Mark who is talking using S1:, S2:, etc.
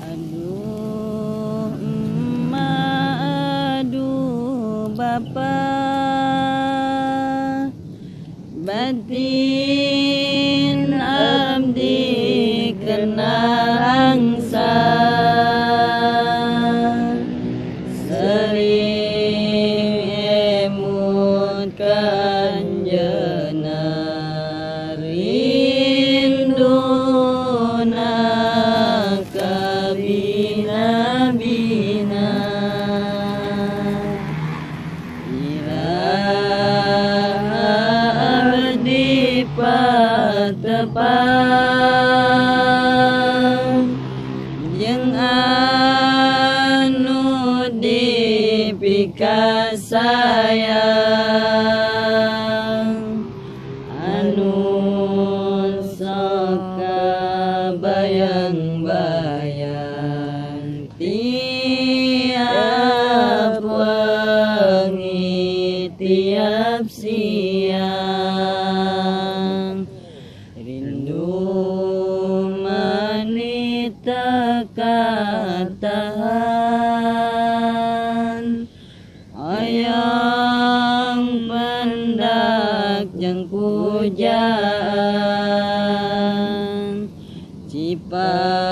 S1: Aduh emak, aduh bapa, batin abdi kena angsa, sering emut kanjeuna, rinduna kabina-bina. Iraha abdi patepang jeung anu dipikasayang, anu sok kabayang-bayang tiap wengi tiap siang. Rindu mani teu katahan, hayang pendak jeung pujaan, cipanon.